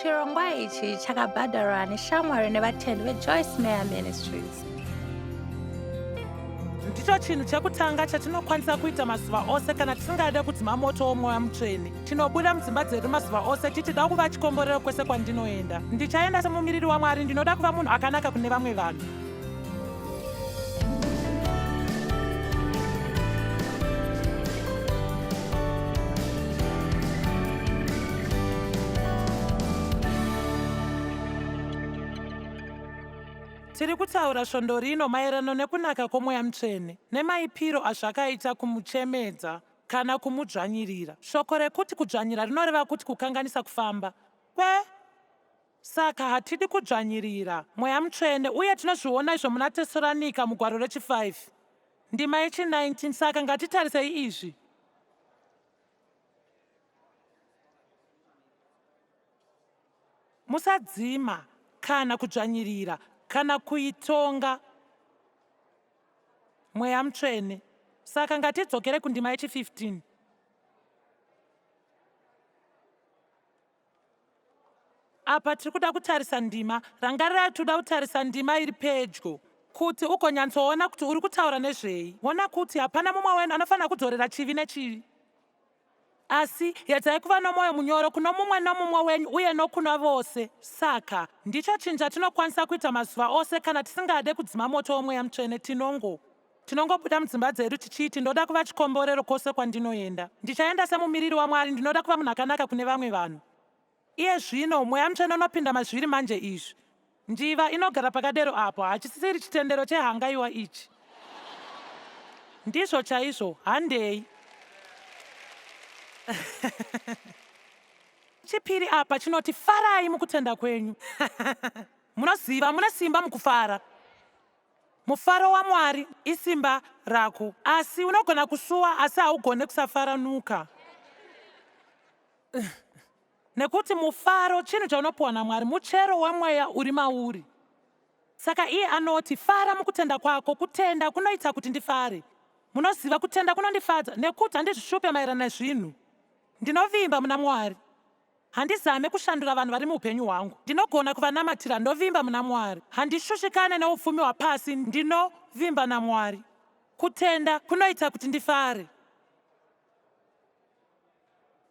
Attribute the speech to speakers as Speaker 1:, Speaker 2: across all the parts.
Speaker 1: Chirongwa ichi chakabhadharwa neshamwari nevatendi veJoyce Meyer Ministries.
Speaker 2: Ndicho chinhu chekutanga chatinokwanisa kuita mazuva ose kana tisingade kudzima moto womweya mutsvene. Tinobuda mudzimba dzedu mazuva ose tichida kuva chikomborero kwese kwandinoenda. Ndichaenda semumiriri waMwari, ndinoda kuva munhu akanaka kune vamwe vanhu. Tiri kutaura svondo rino maererano nekunaka kwoMweya Mutsvene nemaipiro azvakaita kumuchemedza kana kumudzvanyirira. Shoko rekuti kudzvanyira rinoreva kuti kukanganisa kufamba kwe. Saka hatidi kudzvanyirira Mweya Mutsvene uye tinozviona izvo muna Tesoranika mugwaro rechi5 ndima yechi19. Saka ngatitarisei izvi. Musadzima kana kudzvanyirira kana kuitonga Mweya Mutsvene. Saka ngatidzokere kundima yechi15. Apa tiri kuda kutarisa ndima. Rangarirai kuti uda kutarisa ndima iri pedyo kuti ugonyatsoona kuti uri kutaura nezvei. Ona kuti hapana mumwe wenyu anofanira kudzorera chivi nechivi. Asi yedzai kuva nomwoyo munyoro kuno mumwe nomumwe wenyu uye nokuna vose. Saka, ndicho chinhu chatinokwanisa kuita mazuva ose kana tisingade kudzima moto woMweya Mutsvene. Tinongo, tinongobuda mudzimba dzedu tichiti, Ndoda kuva chikomborero kwose kwandinoenda. Ndichaenda semumiriri waMwari. Ndinoda kuva munhu akanaka kune vamwe vanhu. Iye zvino, Mweya Mutsvene unopinda mazviri manje izvi. Njiva inogara pakadero apo. Hachisisiri chitendero chehangaiwa ichi. Ndizvo chaizvo. Handei. Chipiri apa chinoti farai mukutenda kwenyu. Munoziva, mune simba mukufara. Mufaro waMwari isimba rako. Asi unogona kusuwa asi haugone kusafaranuka. Nekuti mufaro chinhu chaunopiwa naMwari, muchero wemweya uri mauri. Saka iye anoti, Fara mukutenda kwako. Kutenda kunoita kuti ndifare. Munoziva, kutenda kunondifadza, nekuti handizvishupe maererano nezvinhu. Ndinovimba muna Mwari. Handizame kushandura vanhu vari muupenyu hwangu. Ndinogona kuvanamatira, ndovimba muna Mwari. Handishushikane neupfumi hwapasi, ndinovimba naMwari. Kutenda kunoita kuti ndifare.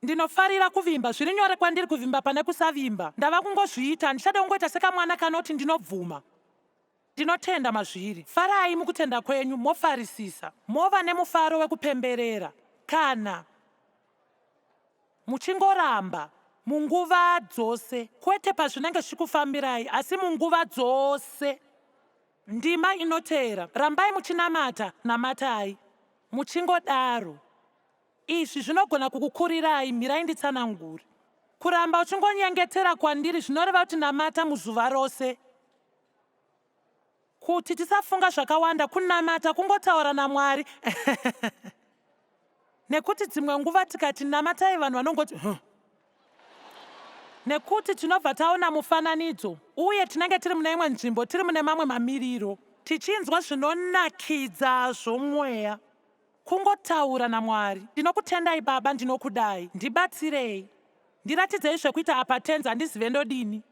Speaker 2: Ndinofarira kuvimba. Zviri nyore kwandiri kuvimba pane kusavimba. Ndava kungozviita. Handichade kungoita sekamwana kanoti ndinobvuma. Ndinotenda mazviri. Farai mukutenda kwenyu, mofarisisa. Mova nemufaro wekupemberera. Kana. Muchingoramba. Munguva dzose. Kwete pazvinenge zvichikufambirai, asi munguva dzose. Ndima inoteera. Rambai muchinamata, namatai. Muchingodaro. Izvi zvinogona kukukurirai, mirai nditsanangure. Kuramba uchingonyengetera kwandiri zvinoreva kuti namata muzuva rose. Kuti tisafunga zvakawanda, kunamata kungotaura naMwari. Nekuti dzimwe nguva tikati namatai vanhu vanongoti huh. Nekuti tinobva taona mufananidzo uye tinenge tiri mune imwe nzvimbo tiri mune mamwe mamiriro tichinzwa zvinonakidza zvomweya. Kungotaura naMwari. Ndinokutendai Baba, ndinokudai. Ndibatsirei. Ndiratidzei zvekuita apa Tenzi, handizive ndodini.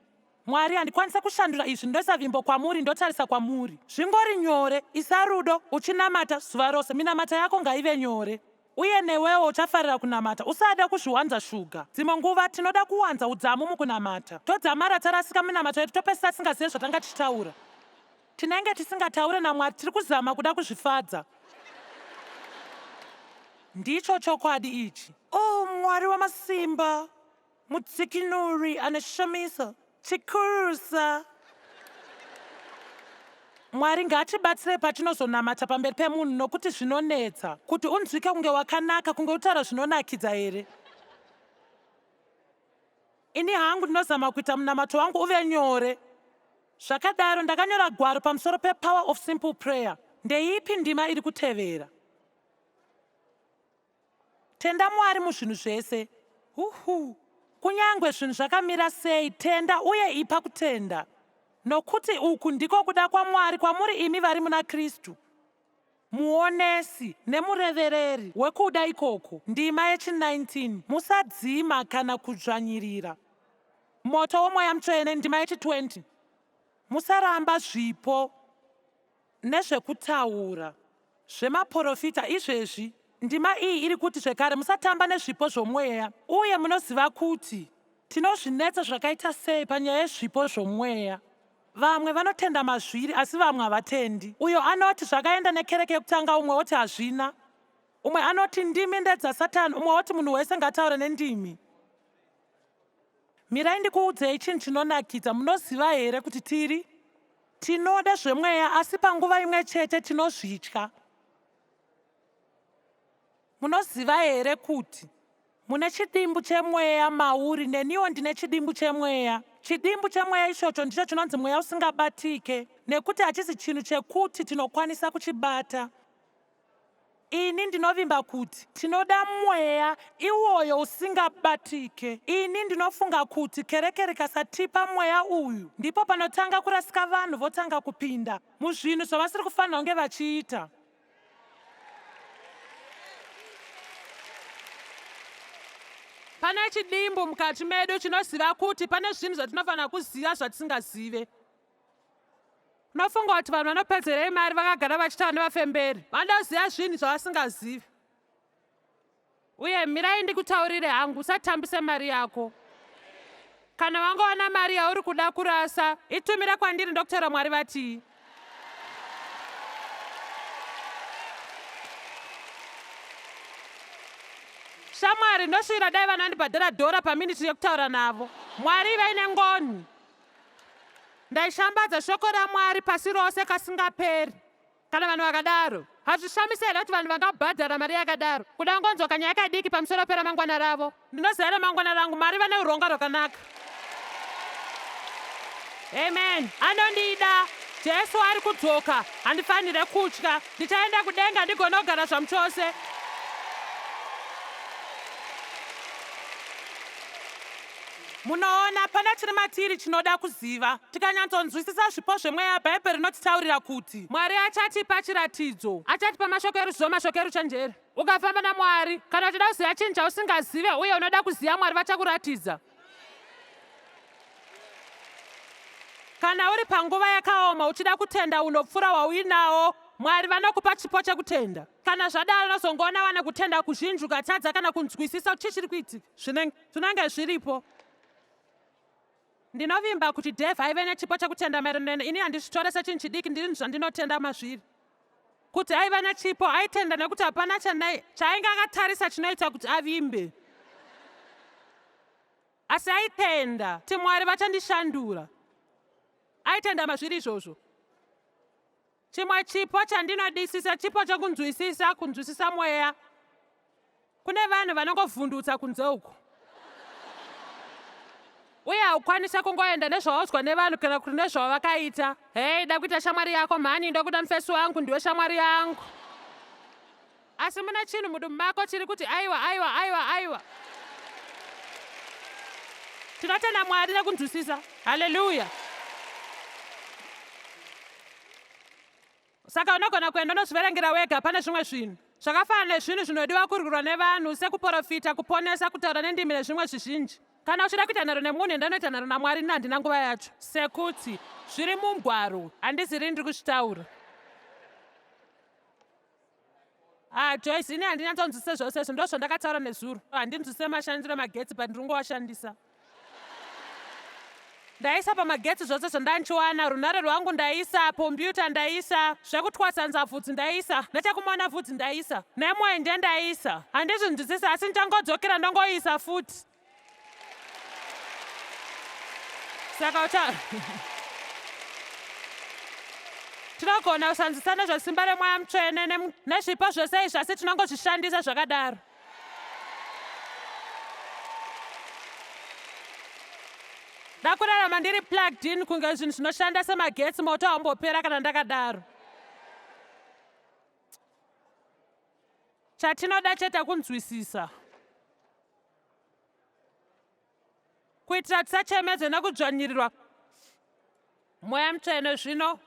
Speaker 2: Mwari, handikwanise kushandura izvi, ndoisa vimbo kwamuri, ndotarisa kwamuri. Zvingori nyore, isa rudo, uchinamata, zuva rose. Minamata yako ngaive nyore. Uye newewo uchafarira kunamata. Usada kuzviwanza shuga. Dzimwe nguva, tinoda kuwanza udzamu mukunamata. Todzamara tarasika minamato yedu topedzisira tisingazive zvatanga tichitaura. Tinenge tisingataure naMwari tiri kuzama kuda kuzvifadza. Ndicho chokwadi ichi. Oh Mwari wamasimba, mutsikinuri anoshamisa, chikurusa. Mwari ngaatibatsire patinozonamata pamberi pemunhu nokuti zvinonetsa kuti unzwike kunge wakanaka kunge utaura zvinonakidza here. Ini hangu ndinozama kuita munamato wangu uve nyore. Zvakadaro, ndakanyora gwaro pamusoro pePower of Simple Prayer. Ndeipi ndima iri kutevera? Tenda Mwari muzvinhu zvese. Huhu. Kunyangwe zvinhu zvakamira sei, tenda uye ipa kutenda. Nokuti uku ndiko kuda kwaMwari kwamuri imi vari muna Kristu. Muonesi nemurevereri wekuda ikoko. Ndima yechi 19. Musadzima kana kudzvanyirira. Moto woMweya Mutsvene, ndima yechi 20. Musaramba zvipo nezvekutaura zvemaporofita izvezvi. Ndima iyi iri kuti zvekare musatamba nezvipo zvomweya. Uye munoziva kuti tinozvinetsa zvakaita sei panyaya yezvipo zvomweya. Vamwe vanotenda mazviri asi vamwe havatendi. Uyo anoti zvakaenda nekereke yekutanga umwe oti hazvina. Umwe anoti ndimi ndedzaSatani umwe oti munhu wese ngataure nendimi. Mirai ndikuudzei chinhu chinonakidza. Munoziva here kuti tiri tinoda zvemweya asi panguva imwe chete tinozvitya. Munoziva here kuti mune chidimbu chemweya mauri neniwo ndine chidimbu chemweya. Chidimbu chemweya ichocho ndicho chinonzi mweya usingabatike nekuti hachisi chinhu chekuti tinokwanisa kuchibata. Ini ndinovimba kuti tinoda mweya iwoyo usingabatike. Ini ndinofunga kuti kereke rikasatipa mweya uyu, ndipo panotanga kurasika vanhu votanga kupinda muzvinhu zvavasiri kufanira kunge vachiita. Pane chidimbu mukati medu chinoziva kuti pane zvinhu zvatinofanira kuziva zvatisingazive. Unofunga kuti vanhu vanopedzerei mari vakagara vachitaura nevafemberi? Vanoziva zvinhu zvavasingazivi. Uye mirai ndikutaurire hangu, usatambise mari yako. Kana wangowana mari yauri kuda kurasa, itumira kwandiri ndokutaura Mwari vatii. Shamwari, ndosvira dai vanondibhadhara dhora paminiti yekutaura navo. Mwari vaine ngoni. Ndaishambadza shoko raMwari pasi rose kasingaperi. Kana vanhu vakadaro, hazvishamisi here kuti vanhu vangabhadhara mari yakadaro kuda kungonzwa kanyaya kadiki pamusoro peramangwana ravo? Ndinoziva ramangwana rangu, Mwari vane urongwa rwakanaka. Amen. Anondida. Jesu ari kudzoka. Handifanire kutya. Ndichaenda kudenga ndigonogara zvamuchose. Munoona, pane chiri matiri chinoda kuziva. Tikanyatsonzwisisa zvipo zvemweya, Bhaibheri rinotitaurira kuti. Mwari achatipa chiratidzo. Achatipa mashoko eruzivo, mashoko eruchenjeri. Ukafamba naMwari, kana uchida kuziva chinhu chausingazive uye unoda kuziva Mwari vachakuratidza. Kana uri panguva yakaoma uchida kutenda unopfuura hwauinawo, Mwari vanokupa chipo chekutenda. Kana zvadaro unozongoona wane kutenda kuzhinji ukatadza kana kunzwisisa kuti chii chiri kuitika. Zvinenge zviripo. Ndinovimba kuti Dave aive nechipo chekutenda maererano ini handizvitore sechinhu chidiki ndiri zvandinotenda mazviri. Kuti aiva nechipo aitenda nekuti hapana chaainge akatarisa chinoita kuti avimbe. Asi aitenda kuti Mwari vachandishandura. Aitenda mazviri izvozvo. Chimwe chipo chandinodisisa chipo chokunzwisisa, kunzwisisa mweya. Kune vanhu vanongovhundutsa kunze uku. Uye haukwanise kungoenda nezvawaudzwa nevanhu kana kuti nezvawavakaita. Hei, da kuita shamwari yako mhani, ndokuda mufesi wangu, ndiwe shamwari yangu. Asi mune chinhu mudumbu mako chiri kuti aiwa, aiwa, aiwa, aiwa. Tinotenda Mwari nekunzwisisa. Haleluya. Saka unogona kuenda unozviverengera wega pane zvimwe zvinhu zvakafanana nezvinhu zvinodiwa kurwirwa nevanhu sekuporofita, kuponesa, kutaura nendimi nezvimwe zvizhinji. Kana uchida kuita nharo nemunhu enda unoita nharo naMwari ini handina nguva yacho. Sekuti zviri mugwaro handiziri ndiri kuzvitaura. Ah, Joyce, ini handinyatsonzwisise zvose izvo ndozvandakataura nezuro. Handinzwisise mashandiro emagetsi but ndiri kungoashandisa. Ndaisa pamagetsi zvose zvandanchiwana, runhare rwangu ndaisa, pombyuta ndaisa, zvekutwasanza vhudzi ndaisa, nechekumona vhudzi ndaisa, nemwenje ndaisa. Handizvinzwisise asi ndichangodzokera ndongoisa futi. Saka ucha tinogona kusanzwisisa nezvesimba remweya mutsvene nezvipo zvose izvi asi tinongozvishandisa zvakadaro. Ndakurarama ndiri plugged in kunge zvinhu zvinoshanda semagetsi moto haumbopera kana ndakadaro. Chatinoda chete kunzwisisa. Kuitira tisachemedzwe nekudzvanyirirwa mweya mutsvene zvino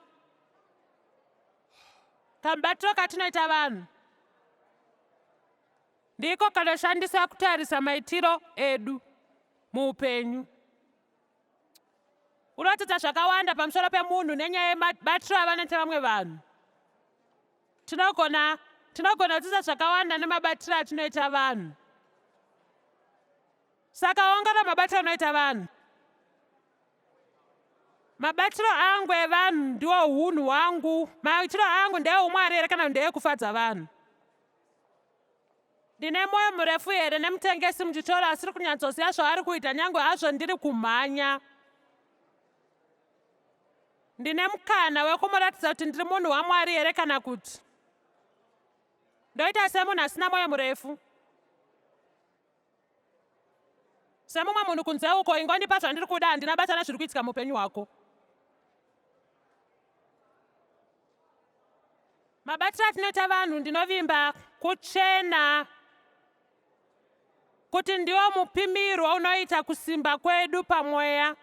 Speaker 2: kamubatiro katinoita vanhu ndiko kanoshandiswa kutarisa maitiro edu muupenyu. Unodzidza zvakawanda pamusoro pemunhu nenyaya yemabatiro avanoita vamwe vanhu. Tinogona tinogona kudzidza zvakawanda nemabatiro atinoita vanhu. Saka ongorora mabatiro anoita vanhu. Mabatiro angu evanhu ndiwo hunhu hwangu. Maitiro angu ndeeumwari here kana ndeekufadza vanhu? Ndine mwoyo murefu here nemutengesi muchitoro asiri kunyatsoziva zvaari kuita nyange hazvo ndiri kumhanya? Ndine mukana wekumuratidza kuti ndiri munhu waMwari here kana kuti ndoita semunhu asina mwoyo murefu? Semumwe munhu kunze uko, ingondipa zvandiri kuda, handina basa nezviri kuitika muupenyu hwako. Mabatiro atinoita vanhu ndinovimba kuchena kuti ndiwo mupimirwo unoita kusimba kwedu pamweya.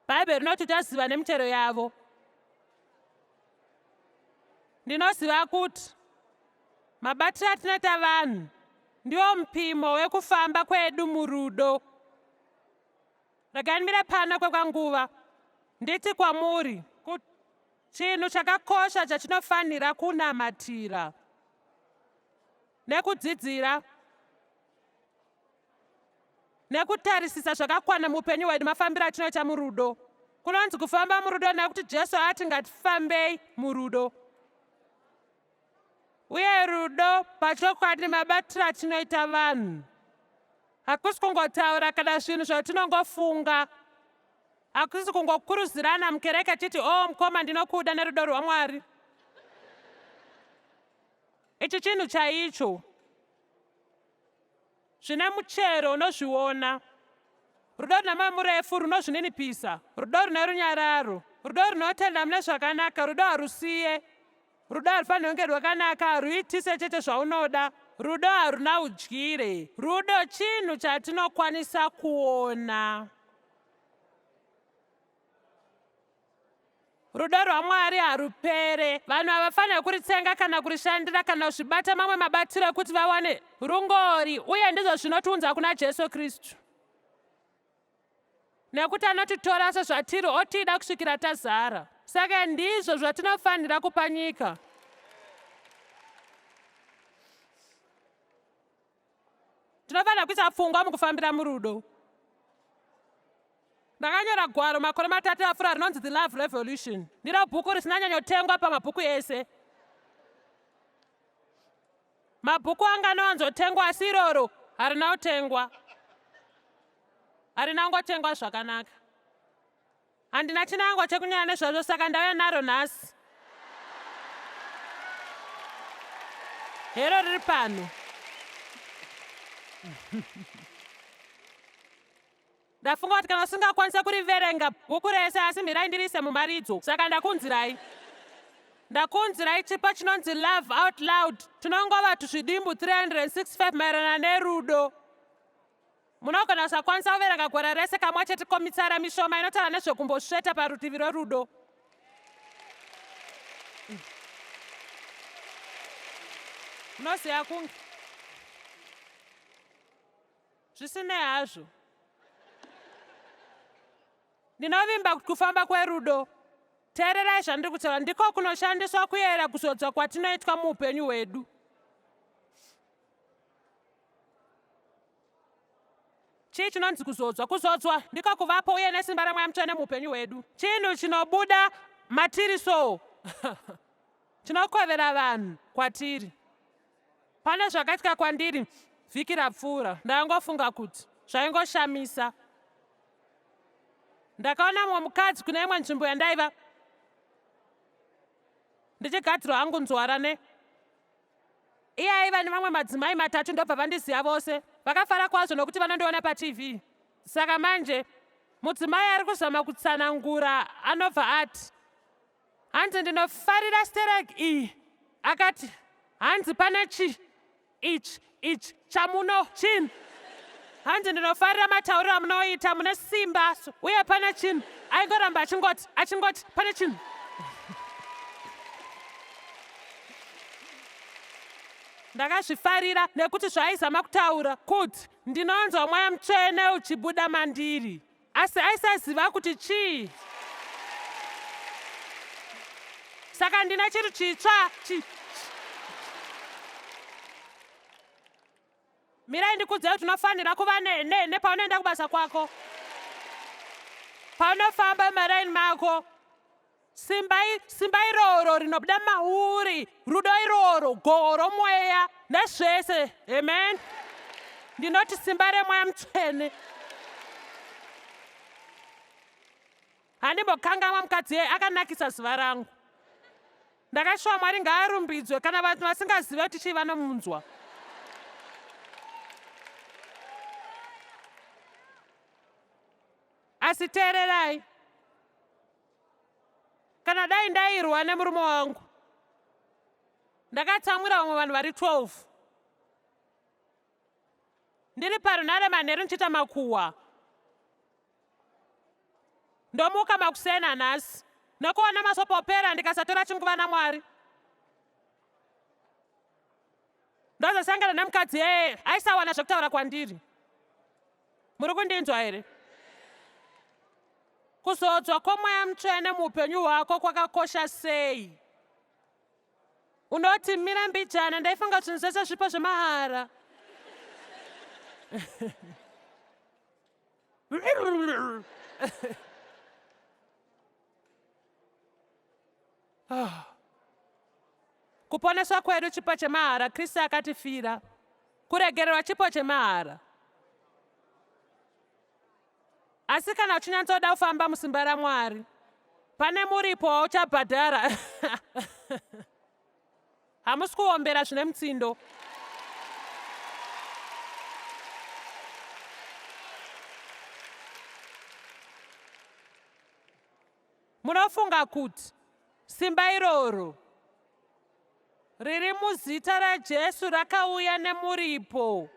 Speaker 2: Bhaibheri rinoti taziva nemichero yavo. Ndinoziva kuti mabatiro atinoita vanhu ndiwo mupimo wekufamba kwedu murudo. Regai ndimire pano kwekanguva nditi kwamuri kuti chinhu chakakosha chatinofanira kunamatira nekudzidzira Nekutarisisa zvakakwana muupenyu hwedu mafambiro atinoita murudo. Kunonzi kufamba murudo nekuti Jesu ati ngatifambei murudo. Uye rudo pachokwadi mabatiro atinoita vanhu. Hakusi kungotaura kana zvinhu zvatinongofunga. Hakusi kungokuruzirana mukereke tichiti, oh mukoma ndinokuda nerudo rwaMwari. Ichi chinhu chaicho. Zvine muchero unozviona. Rudo rune moyo murefu runozvininipisa. Rudo rune runyararo. Rudo runotenda mune zvakanaka. Rudo harusiye. Rudo harufanirwi kunge rwakanaka, haruitise chete zvaunoda. Rudo haruna udyire. Rudo chinhu chatinokwanisa kuona. Rudo rwaMwari harupere. Vanhu havafanirwe kuritsenga kana kurishandira kana kuzvibata mamwe mabatiro ekuti vawane rungori, uye ndizvo zvinotiunza kuna Jesu Kristu. Nekuti anotitora sezvatiri otida kusvikira tazara. Saka ndizvo zvatinofanira kupa nyika. Tinofanira kuisa pfungwa mukufambira murudo. Ndakanyora gwaro makore matatu apfuura rinonzi The Love Revolution. Ndiro bhuku risina nyanyotengwa pamabhuku ese. Mabhuku anga anowanzotengwa asi iroro harina kutengwa. Harina kungotengwa zvakanaka. Handina chinangwa chekunyaya nezvazvo saka ndauya naro nhasi. Hero riri pano. Ndafunga kuti kana usingakwanisa kuriverenga bhuku rese asi mirai ndiriise mumharidzo saka ndakunzirai. Ndakunzirai chipo chinonzi Love Out Loud tinongova tuzvidimbu 365 maererano nerudo. Munogona kusakwanisa kuverenga gwara rese kamwe chete ko mitsara mishoma inotaura nezvekumbosveta parutivi rwerudo. Unoziva kunge zvisinei hazvo. Ndinovimba kuti kufamba kwerudo, teererai zvandiri kutaura, ndiko kunoshandiswa kuyera kuzodzwa kwatinoitwa muupenyu hwedu. Chii chinonzi kuzodzwa? Kuzodzwa ndiko kuvapo uye nesimba raMweya Mutsvene muupenyu hwedu. Chinhu chinobuda matiri so chinokwevera vanhu kwatiri. Pane zvakaitika kwandiri vhiki rapfuura, ndakangofunga kuti zvaingoshamisa. Ndakaona mumwe mukadzi kune imwe nzvimbo yandaiva ndichigadzirwa hangu nzwara ne Iye aiva nevamwe madzimai matatu ndobva vandiziva vose. Vakafara kwazvo nokuti vanondiona paTV. Saka manje mudzimai ari kuzama kutsanangura anobva ati, Hanzi ndinofarira sterek iyi. Akati, Hanzi pane chi ichi ichi chamuno chinhu. Hanzi ndinofarira matauriro amunoita mune simba uye pane chinhu. Aingoramba achingoti achingoti pane chinhu. Ndakazvifarira nekuti zvaaizama kutaura kuti ndinonzwa mweya mutsvene uchibuda mandiri. Asi aisaziva kuti chii. Saka ndine chinhu chitsva chi Mirai ndikuudzei kuti unofanira kuva ne ne nepaunoenda kubasa kwako. Paunofamba mumaraini mako. Simba, simba iroro rinobuda mauri, rudo iroro, goho romweya, nezvese. Amen. Ndinoti simba remweya mutsvene. Handimbokangamwa mukadzi iyeye akanakisa zuva rangu. Ndakashuwa Mwari ngaarumbidzwe kana vanhu vasingazive kuti chii vanomunzwa. Asi teererai. Kana dai ndairwa nemurume wangu. Ndakatsamwira vamwe vanhu vari 12. Ndiri parunhare manheru ndichiita makuhwa. Ndomuka makuseni anhasi nekuona masopopera ndikasatora chinguva naMwari. Ndozosangana nemukadzi yeye aisawana zvekutaura kwandiri. Muri kundinzwa here? Kuzodzwa kwomweya mutsvene muupenyu hwako kwakakosha sei? Unoti mira mbijana, ndaifunga zvinhu zvese zvipo zvemahara. Ah. Kuponeswa kwedu chipo chemahara, Kristu akatifira. Kuregererwa chipo chemahara. Asi kana uchinyatsoda kufamba musimba raMwari, pane muripo wauchabhadhara. Hamusi kuombera zvine mutsindo. Munofunga kuti simba iroro riri muzita raJesu rakauya nemuripo?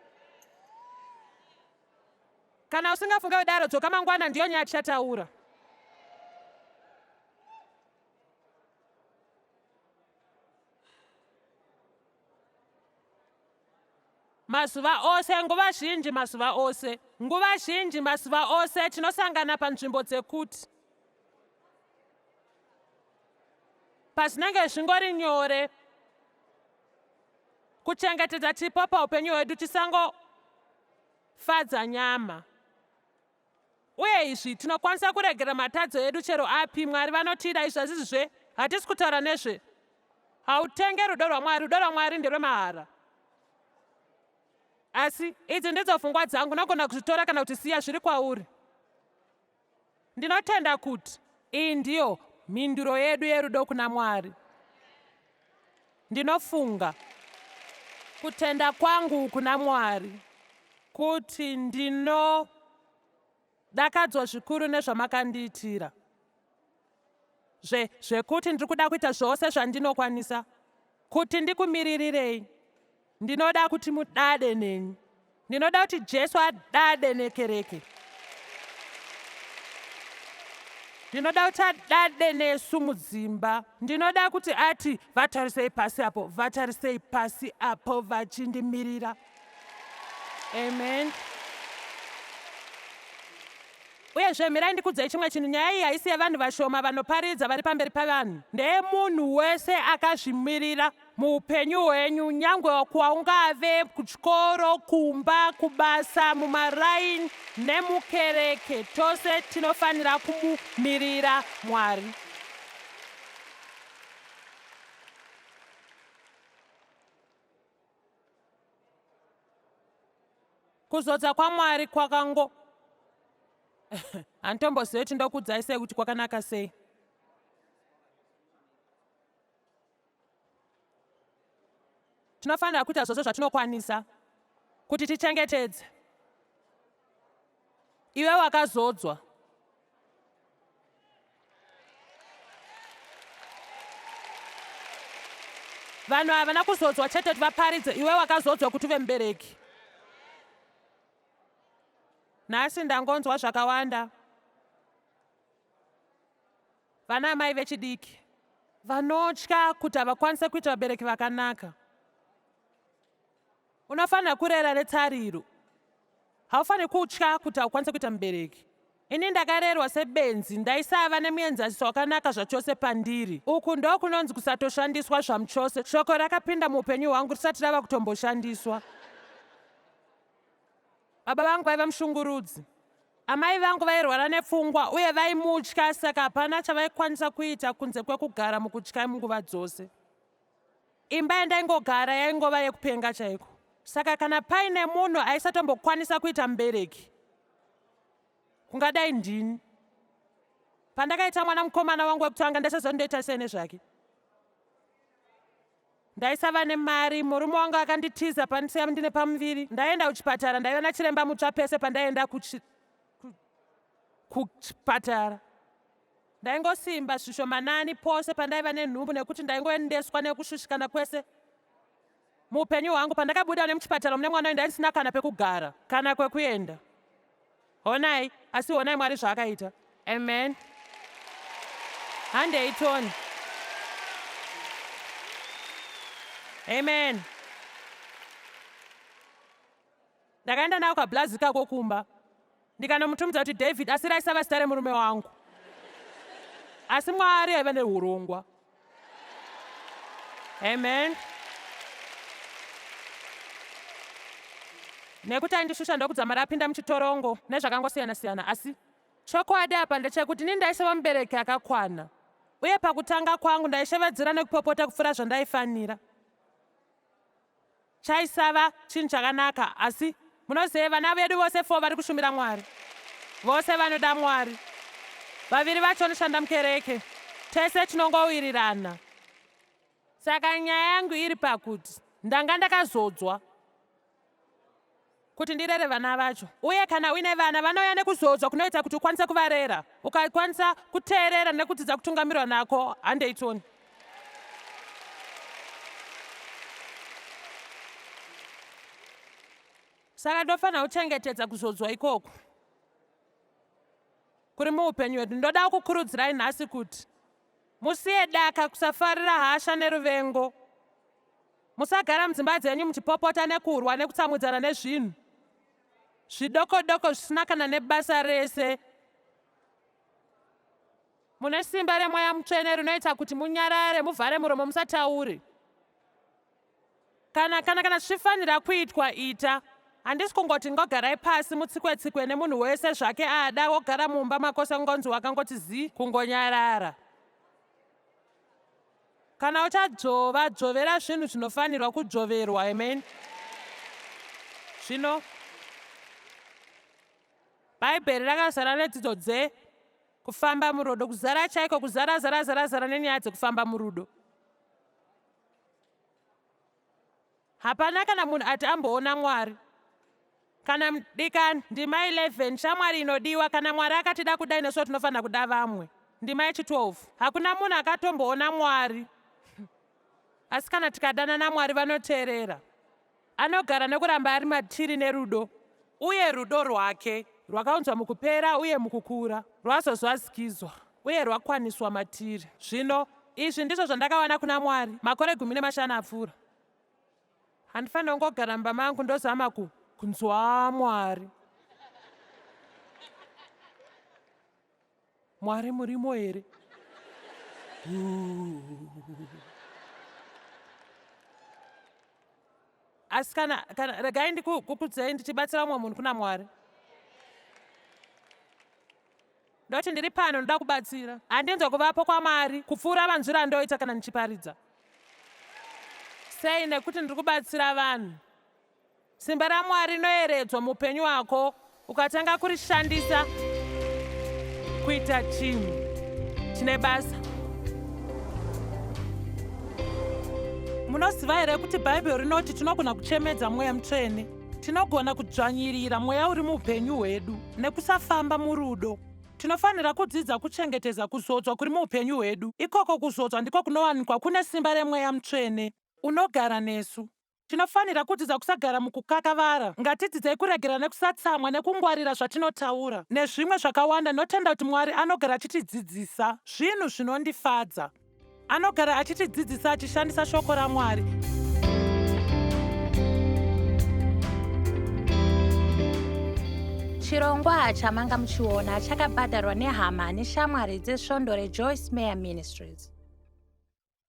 Speaker 2: Kana usingafunge kudaro, dzoka mangwana, ndiyo nyaya tichataura. Mazuva ose, nguva zhinji, mazuva ose, nguva zhinji, mazuva ose, tinosangana panzvimbo dzekuti pazvinenge zvingori nyore kuchengetedza chipo paupenyu hwedu tisangofadza nyama. Uye izvi tinokwanisa kuregera matadzo edu chero api. Mwari vanotida. Izvi hazvisi zve, hatisi kutaura nezve. Hautenge rudo rwaMwari. Rudo rwaMwari nderwemahara. Asi idzi ndidzo pfungwa dzangu, unogona kuzvitora kana kuti siya, zviri kwauri. Ndinotenda kuti iyi ndiyo mhinduro yedu yerudo kuna Mwari. Ndinofunga kutenda kwangu kuna Mwari kuti ndinodakadzwa zvikuru nezvamakandiitira. Zve, zvekuti ndiri kuda kuita zvose zvandinokwanisa kuti ndikumiririrei. Ndinoda kuti mudade neni. Ndinoda kuti Jesu adade nekereke. Ndinoda kuti adade nesu mudzimba. Ndinoda kuti ati vatarisei pasi apo, vatarisei pasi apo vachindimirira. Amen. Uyezve, mirai ndikudzei chimwe chinhu, nyaya iyi haisi yevanhu vashoma vanoparidza vari pamberi pavanhu. Ndeyemunhu wese akazvimirira muupenyu hwenyu, nyangwe kwaungave kuchikoro, kumba, kubasa, mumaraini nemukereke. Tose tinofanira kumumirira Mwari. Kuzodza kwaMwari kwakango handitombozive kuti ndokuudzai sei kuti kwakanaka sei. Tinofanira kuita zvose zvatinokwanisa kuti tichengetedze iwe wakazodzwa. Vanhu havana kuzodzwa chete kuti vaparidze, iwe wakazodzwa kuti uve mubereki. Nhasi ndangonzwa zvakawanda. Vana amai vechidiki vanotya kuti havakwanise kuita vabereki vakanaka. Unofanira kurera netariro. Haufaniri kutya kuti haukwanise kuita mubereki. Ini ndakarerwa sebenzi, ndaisava nemuenzaniso wakanaka zvachose pandiri. Uku ndokunonzi kusatoshandiswa zvamuchose. Shoko rakapinda muupenyu hwangu risati rava kutomboshandiswa. Baba vangu vaiva mushungurudzi. Amai vangu vairwara nepfungwa uye vaimutya saka hapana chavaikwanisa kuita kunze kwekugara mukutya munguva dzose. Imba yandaingogara yaingova yekupenga chaiko. Saka kana paine munhu aisatombokwanisa kuita mubereki, kungadai ndini. Pandakaita mwana mukomana wangu wekutanga ndaisaziva ndoita sei nezvake. Ndaisava nemari, murume wangu akanditiza pandisiya ndine pamuviri. Ndaienda kuchipatara, ndaiva nachiremba mutsva pese pandaienda kuchipatara. Ndaingosimba zvishomanani pose pandaiva nenhumbu nekuti ndaingoendeswa nekushushikana kwese muupenyu hwangu. Pandakabuda nemuchipatara mune mwana uyu ndaisina kana pekugara kana kwekuenda. Honai, asi honai Mwari zvaakaita. Amen. Handei Tony. Amen. Ndakaenda nako kablazi kako kumba ndikanomutumidza kuti David, asi raisava zita remurume wangu. Asi Mwari aiva nehurongwa. Amen. Nekuti aindishusha ndokudzamara apinda muchitorongo nezvakangosiyana-siyana, asi chokwadi apa ndechekuti ini ndaisava mubereki akakwana, uye pakutanga kwangu ndaishevedzera nekupopota kupfuura zvandaifanira. Chaisava chinhu chakanaka, asi munoziva vana vedu vose 4 vari kushumira Mwari. Vose vanoda Mwari. Vaviri vacho vanoshanda mukereke. Tese tinongowirirana. Saka nyaya yangu iri pakuti ndanga ndakazodzwa kuti ndirere vana vacho. Uye kana uine vana vanouya nekuzodzwa kunoita kuti ukwanise kuvarera, ukakwanisa kuteerera nekudzidza kutungamirwa nako. Handei Tony. Saka tinofanira kuchengetedza kuzodzwa ikoko kuri muupenyu hwedu. Ndoda kukurudzirai nhasi kuti musiye daka, kusafarira, hasha neruvengo. Musagara mudzimba dzenyu muchipopota nekurwa nekutsamwidzana nezvinhu zvidoko-doko zvisina kana nebasa rese. Mune simba reMweya Mutsvene rinoita kuti munyarare, muvhare muromo musataure. Kana kana kana zvichifanira kuitwa ita. Handisi kungoti ngogarai pasi mutsikwe-tsikwe nemunhu wese zvake ada wogara mumba mako sekungonzi wakangoti zii kungonyarara. Kana uchadzvova, dzvovera zvinhu zvinofanirwa kudzvoverwa. Amen. Zvino Bhaibheri rakazara nedzidzo dze kufamba murudo, kuzara chaiko, kuzara zara zara zara nenyaya dzekufamba murudo. Hapana kana munhu ati amboona Mwari. Kana mudikani, ndima 11, shamwari inodiwa, kana Mwari akatida kudai nesuwo tinofanira kuda vamwe. Ndima yechi 12, hakuna munhu akatomboona Mwari. Asi kana tikadana naMwari vanoteerera. Anogara nekuramba ari matiri nerudo. Uye rudo rwake rwakaunzwa mukupera uye mukukura, rwazozazikizwa uye rwakwaniswa matiri. Zvino, izvi ndizvo zvandakawana kuna Mwari makore 15 apfuura. Handifaniri kungogara mumba mangu ndozama ku, kunzwa Mwari. Mwari murimo here? Asi kana, kana regai ndikukudzei ndichibatsira umwe munhu kuna Mwari. Ndoti ndiri pano ndoda kubatsira. Handinzwe kuvapo kwaMwari kupfuura manzwiro andoita kana ndichiparidza. Sei? Nekuti ndiri kubatsira vanhu. Simba raMwari rinoeredzwa muupenyu hwako ukatanga kurishandisa kuita chinhu chine basa. Munoziva here kuti Bhaibheri rinoti tinogona kuchemedza Mweya Mutsvene? Tinogona kudzvanyirira mweya uri muupenyu hwedu nekusafamba murudo. Tinofanira kudzidza kuchengetedza kuzodzwa kuri muupenyu hwedu. Ikoko kuzodzwa ndiko kunowanikwa kune simba reMweya Mutsvene unogara nesu. Tinofanira kudzidza kusagara mukukakavara. Ngatidzidzei kuregerera nekusatsamwa nekungwarira zvatinotaura. Nezvimwe zvakawanda, ndinotenda kuti Mwari anogara achitidzidzisa zvinhu zvinondifadza. Anogara achitidzidzisa achishandisa Shoko raMwari.
Speaker 1: Chirongwa chamanga muchiona chakabhadharwa nehama neshamwari dzesvondo reJoyce Meyer Ministries.